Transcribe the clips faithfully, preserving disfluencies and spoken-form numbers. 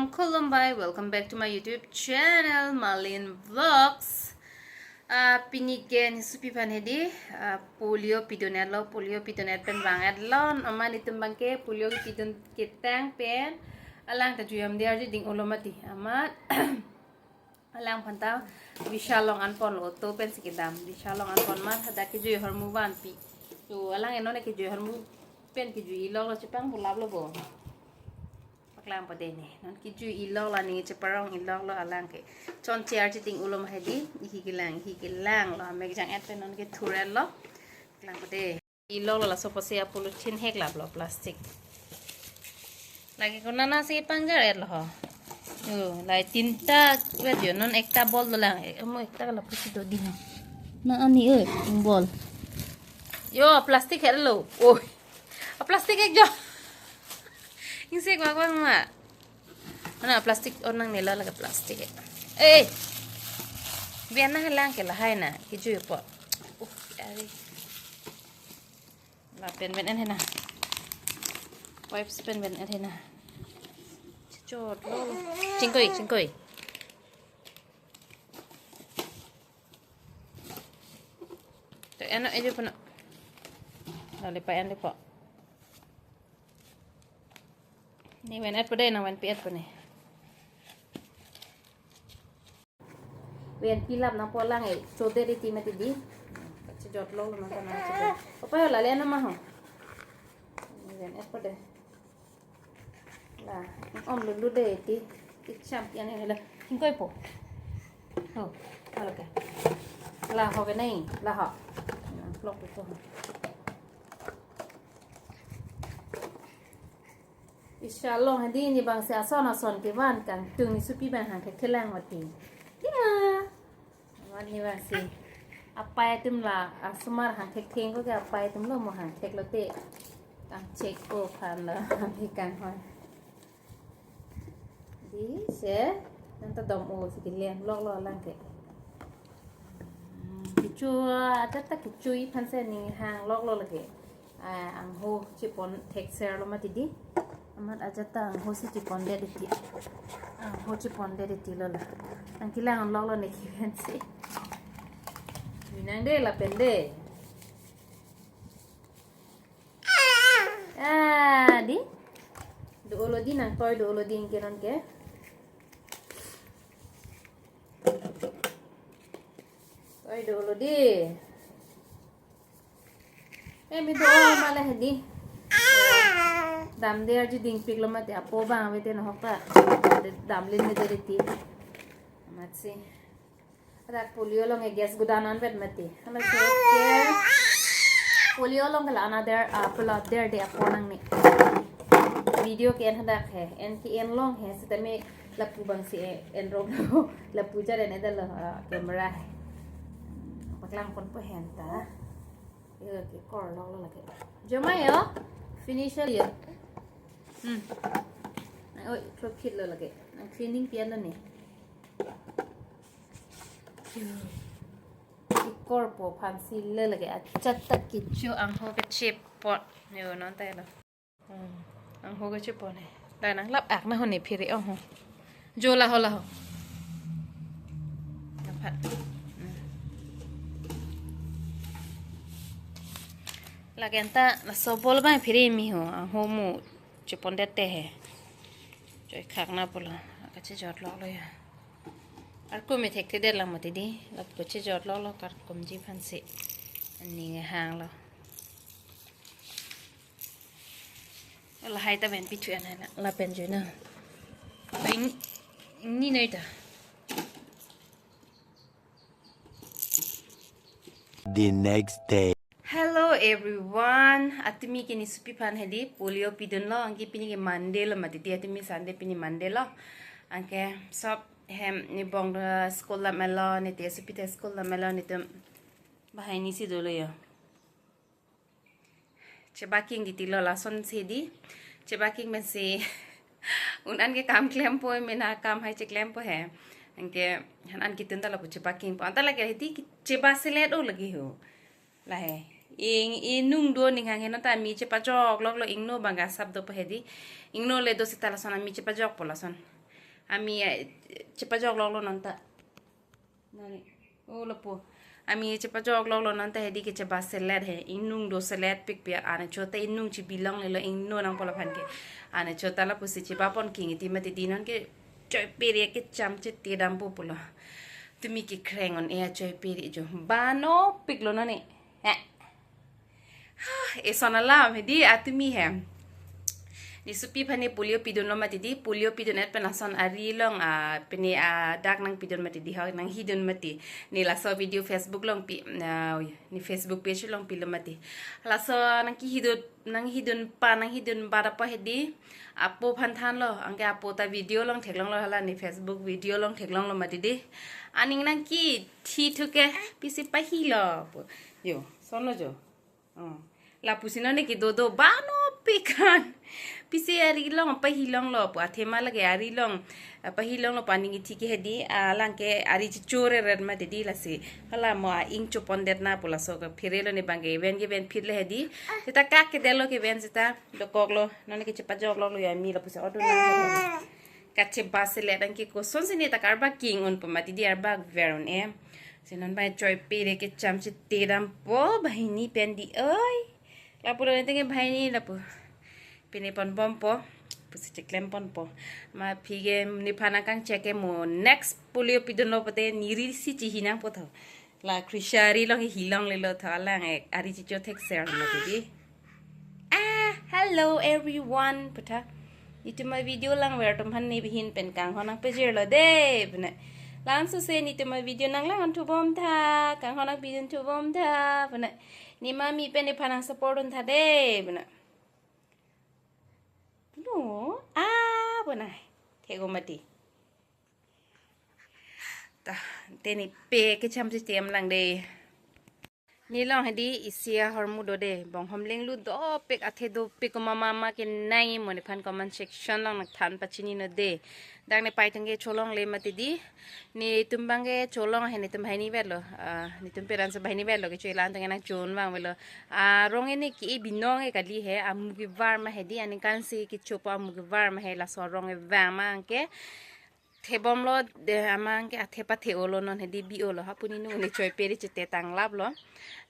Khulumbai, welcome back to my YouTube channel, Malin Vlogs. Ah, pini ke nesopi aphan hedi, ah, polio pidun-etlo, polio pidun-et pen vang-etlo, amat netum abangke polio pidun ketang pen, alang ta jui amde arje ding-olo mati, amat alang aphanta Vishal along anponlo, auto pensi kedam, Vishal along anpon amat hadak kejui ahormu vanpi. To alang non kejui ahormu pen kejui-iloklo, chepang bulaplo bo. Paklangpo dei ne. Non kejui-iloklo, aning cheparong-iloklo alang ke. Chonche arje ding-olo ma hedi, ihi kelang, ihi kelanglo. Amek jang-et pen non kethur-etlo. Paklangpo dei. Iloklo laso apotsi apolythene heklaplo plastic. Lake konatsi pangjar-etlo ho. Yo, lahai tinta vet yo, non ekta bol dolang. Eh, mo ekta lapusi dodi ho. Na ani oi, bol. Yo, plastic helo. Oi. A plastic ek jo. Ingsek wak wang ma. Mana plastic orang nela lagi plastic. Eh. Biar na halang ke lahai na, kejui apot. Uh, ari. Lapen pen-en hena. Wipes pen pen-en hena. Chechotlo. Chingkoi, chingkoi. To en-o, ejo pano. Lale pa-en lepo. Ne ven-etpo dei, nang venpi-etpo ne. Venpilap nangpo alang e, chodet iti mati di. Chejotlo lo nang kana chodet. Opa yo lale ano ma ho. Ven-etpo dei. La, om lulu dei ti. Ti champion ni la. Chingkoipo. Ho, halo ke. La ho ke nai, la ho. Vlog itu ho. Vishal along hedi ne abangsi ason ason kevan kangtung, nesopi abang hang thekthelang mati. Dia. Amat ne abangsi. Apei atum la, asomar hang thekthe ko ke apei atumlo mo hang theklo te. Kangchek ko aphanlo, ne kanghon. Di se, nang ta dom-o si kilian loklo alang ke. Hmm, kecho, ajat ta kecho aphansi ne hang loklo lake. Ah, angho chepon thekserlo mati di. Amat ajat ta angho si chepondet iti. Angho chepondet iti lo la. Nang kelang loklo ne kiven si. Minang dei lapen dei. Ah, di. Do-olo di, nang toi do-olo di ingke non ke. Toi do-olo di. Eh, mi do-o ma le hedi. Damde arje dingpiklo mati, apo abang ave te nohok ta. Damle ne dere ti. Amatsi. Rak polio along e gas godan anvet mati. Halaso ke polio along ke la another, ah, pula der de apo nangne. Video ke en hadak he. En ke en long he. Sitame lapu abangsi e, en rok lo. Lapu jar en-edetlo, ah, camera he. Paklangponpo hen ta. Yo, kekor loklo lake. Joma yo. Finish yo. Hmm. Oi, klok khitlo lake. Nang cleaning pi-etlo ne. Kekorpo aphansi le lake. Ajat ta kecho, angho kechepon. Yo, non ta lo. Hmm. Angho kechepon he. Dai nang lap-ak na ho ne phiri ong ho. Jo la ho la ho. Laphat. Hmm. Lake anta laso bol abang phiri me ho. Angho mo chepondet te he. Choi khak na pulo. Kachejot loklo ya. Arku me thekthedet lang mati di. Lapu kachejot loklo, karkomji aphansi. Aning hanglo. Lahai ta pen pithu ana la, lapen jui na. Ing, ingni noi ta. The next day. Hello everyone. Atimi ke nesopi aphan hedi polio pidunlo, anke pini ke Monday lo mati di, atimi Sunday, pini Monday lo. Anke sob hem ne bong do school lam-etlo, ne te sopi te school lam-etlo, netum bahai ni si dolo yo. Chebaking di tilo lasonsi di. Chebaking pensi un-an ke kam klempo, mena kam hai cheklempo he. Anke han an ketun ta lapu chebakingpo. Anta lake hedi cheba selet o lagi ho. Lahai. Ing inung do ning hang heno ta mi chepajok loklo, ingno abang asap dopo hedi. Ingno le do seta lason ami chepajokpo lason. Ami eh, chepajok loklo nonta. Nani. Oh, lapu. Ami chepajok loklo nonta hedi ke cheba selet he. Ingnung do selet pikpik, ane chota ingnung chibilonglelo, ingno nangpo laphan ke. Ane chota lapusi chebapon king iti mati di, non ke choipere kecham chete dampo pulo. Tumi ke kreng on e choipere jo. Banopiklo nani. Eh. Eson alam hedi atumi hem. Ne sopi aphan ne polio pidunlo mati di, polio pidun-et pen lason ari along, ah, pine, ah, dak nangpidun mati di, ho nanghidun mati. Ne laso video Facebook along pi, ah, ne Facebook page along pilo mati. Laso nangkehidun, nanghidun pa, nanghidun pa dapo hedi. Apo aphan thanlo, anke apo ta video along theklonglo, hala ne Facebook video along theklonglo mati di. Aning nangkethithu ke, pisi pahilo pu. Jo, sonlo jo. Oh. Lapusi non ne kedo do banopik an. Pisi ari along pahilonglo pu, athema lake ari along, ah, pahilonglo pu aning ithi ke hedi, ah, alang ke ari chichore red mati di lasi. Hala mo a-ing chopondetna pu laso ke pherelo ne bang ke ven ke ven phit le hedi. Seta kak kedetlo ke ven seta dokoklo. Non ne ke chepajok loklo ya mi lapusi odo nang. Kacheba selet anke kosonsi ne ta karbak king unpo mati di, arbak ver un-e. Si non bai choipere kecham chete dampo banghini pen di oi. Lapu lo nitenge banghini lapu. Pine ponbompo. Pusi cheklem ponpo. Ma aphi ke nephan akangchek ke mo next polio pidunlo pote neri si chihi nangpo tho. La Krisha ari along hilonglelo tho, alang eh ari chicho thekser mati di. Ah, hello everyone. Putha. Netum a-video langver atum aphan ne bihin pen kanghon nangpejirlo de. Pune. Langsose netum a-video nanglang-onthu bom tha. Kanghon nangpidunthu bom tha. Pune. Ne mami pen nephan nangsupport untha de. Pune. No. Ah, pune. Thek-o mati. Ta, te ne pe kecham chete am lang de. Ne along hedi isi ahormu do de, Bonghom Lenglu dopik, athe dopik komat ma ma ke nangji mo nephan comment section along nangthan pachini non de. Dak ne pai tangke cholongle mati di. Netum bang ke cholong he, netum banghini vetlo. Ah, netum parents banghini vetlo, kecho-i la-an tangke nangchon vangvelo. Ah, arong ne ke-e binong ke kali he, amu kevar ma hedi, aningkansi kechopo amu kevar ma he, laso arong kevang ma anke. Thebomlo de, amat anke athe pathe-olo, non hedi bi-olo, ha pu ne ingnung ne choipere chete tanglaplo.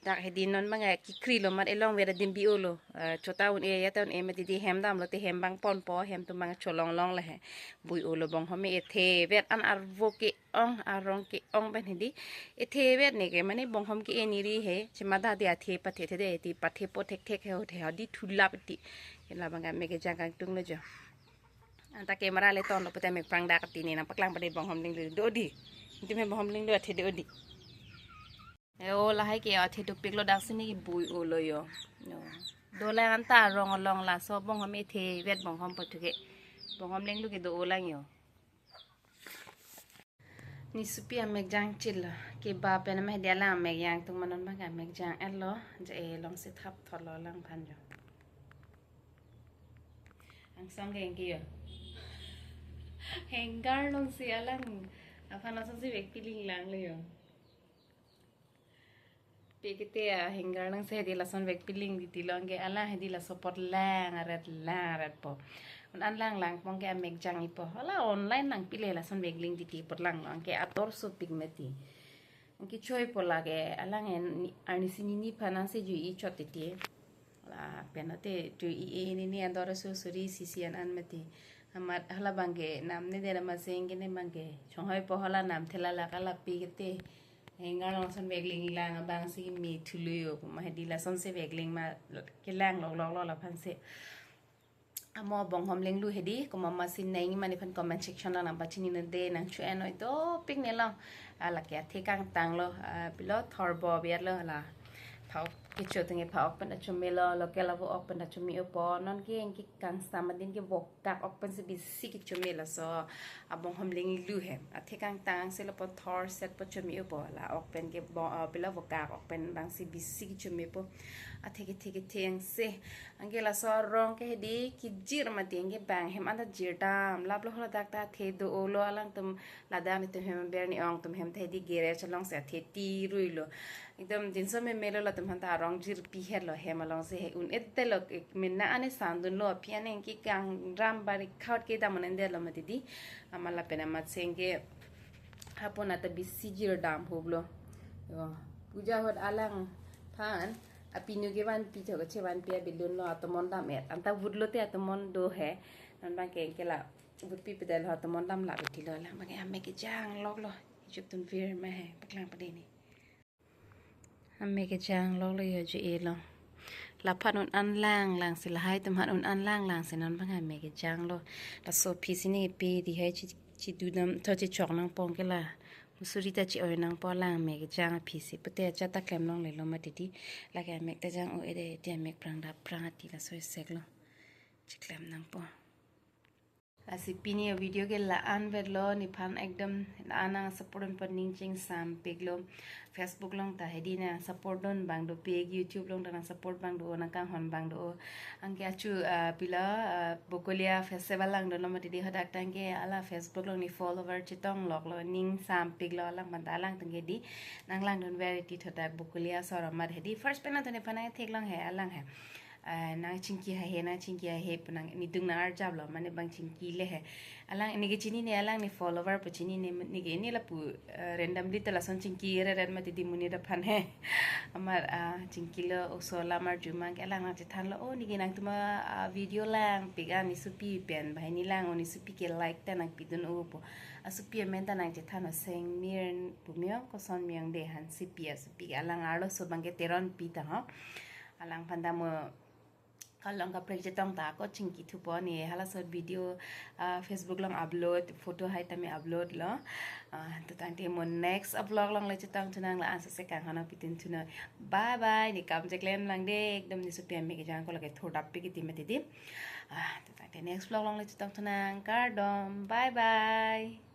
Dak hedi non bang ke kekrilo mat, elongver adim bi-olo. Eh, chota un-e ya ta un-e mati di, hem damlo te hem bang ponpo, hem atum bang cholonglongle he. Bui-olo Bonghom ethe vet an, arvo ke-ong, arong ke-ong pen hedi. Ethe vet ne ke mane Bonghom ke-e neri he. Chemada di athe pathe the de, ti pathepo thekthek he, ho the ho di thulap ti. Ke labang ke mek kejang kangtunglo jo. Anta camera le tonlo pute mek prang dak ti ne nangpaklang pade Bonghom Lenglu do di. Netum he Bonghom Lenglu athe do di. Eh, o lahai ke athe dopiklo, daksi ne ke bui-olo yo. No. Dolang anta arong along laso Bonghom ethe vet Bonghom pu thu ke. Bonghom Lenglu ke do-olang yo. Ne sopi amek jangchitlo. Keba pen ma hedi alang amek jangtung ma, non bang ke amek jang-etlo. Je, eh, longsi thap thotlo alangphan jo. Angsong ke anke yo. Hanger alongsi alang aphan lasonsi vek piling langlo yo. Pe kete a-hanger alongsi hedi lason vek piling titi lo, anke alang hedi laso apot lang aret lang aret po. Un an lang lang pon ke amek jangji po. Hala online nangpile lason vekling titi apot langlo, anke ator sopik mati. Anke choipo lake alang en ni, arnisi nini aphan nangsi jui-i chot titi. Lapen ate jui-i e nini ador so suri sisi an an mati. Amat hala bang ke nam ne dera masing ke ne bang ke chonghoi po, hala nam thela laka lapi kete. Hanger along lason vekling lang abangsi me thulo yo, komat hedi lasonsi vekling ma kelang lokloklo laphansi. Amo Bonghom Lenglu hedi komat masi nangji ma nephan comment section along nangpachini non de, nangcho-en noi dopik ne along. Ah, lake athe kangtanglo, ah, pilo thorbo biar lo la. Pha-ok kecho tangke pha-ok pen ta chomelo, local avo ok pen ta chome-opo, non ke anke kangsam adin ke vokak ok pensi bisi kechome laso a-Bonghom Lenglu he. Athe kangtang si lapu thor set po chome-opo, la ok pen ke bo, ah, pilo vokak ok pen bangsi bisi kechomepo. Athe kethe kethe angse. Anke laso arong ke hedi kejir mati, anke bang hem anta jir damlaplo, hala dak ta athe do-olo, alangtum ladak netum hem aber ne-ong atum hem ta hedi garage alongsi athe tiruilo. Ekdom jinso memelo latum aphan ta arong jirpi helo hem alongsi he un-et detlo, mena ane sandunlo aphi ane ke kang ram bari khaut ke dam un-et detlo mati di. Amat lapen amat seng ke hapon ata bisi jirdam hublo. Yo, puja ahut alangphan apinu ke vanpi, chok chevanpi abilunlo, atomon dam-et. Anta vutlo te atomon do he. Non abang ke ke la vutpi pedetlo, atomon dam la beti lo, alang abang ke amek kejang loklo. Ijop tun vir ma he, paklang pade ni. Amek kejang loklo, yo je-elo. Laphan un-an lang langsi, lahai atum aphan un-an lang langsi non abang amek kejanglo. Laso aphisi ne pe di hai chi, chidudam tho chichok nangpo ke la. Musuri ta chi-oi nangpo, alang amek kejang aphisi. Pute acha ta klem longlelo mati di. Lake amek ta jang-o-et di, amek prang dap prang ati laso iseklo. Chiklem nangpo. Lasi pini avideo ke la-an vetlo, nephan ekdom la-an nang support un paning chingsampiklo. Facebook along ta hedi nang support dun abang dopik, YouTube along ta nang support abang do, nang kanghon abang do. Anke achu, ah, pilo, ah, Bokolia Festival langdunlo mati di, hadak tangke hala Facebook along ne follower chetong loklo, ningsampiklo, alangphan ta alang tangke di nang langdun ver iti thodak Bokolia asorom amat hedi. First pen nangtum nephan nang theklong he, alang he. Ah, nang chingki ha he, nang chingki ha he pu nang nidung nang arjaplo, mane bang chingkile he. Alang neke chinine, alang ne follower pu chinine, neke ne lapu, eh, randomly ta lason chingki reret mati di monit aphan he. Amat, ah, chingkilo, oso alam arju abang ke alang nang chethanlo, "Oh, neke nangtum a, ah, video langpik, ah, ne sopi pen, bahai ne lang, oh, ne sopi ke like ta nangpidun, oh," pu. Asopi amen ta nang chethanlo, Sengmir pu me ong, koson me ong de, Hansepi asopi ke, alang arloso abang ke Teronpi ta ho. Alangphan ta mo kalong kaprek chetong ta ako chingki thupo, ne halaso video, ah, Facebook along upload, photo hai tame upload lo. Ah, to tangte mo next vlog along le chetong thunang, la-an sese kanghon nangpidun thunon. Bye bye, ne kam cheklem lang de, ekdom ne sopi amek kejang ako lake thurdap pik iti mati di. Ah, to tangte next vlog along le chetong thunang, kardom, bye bye.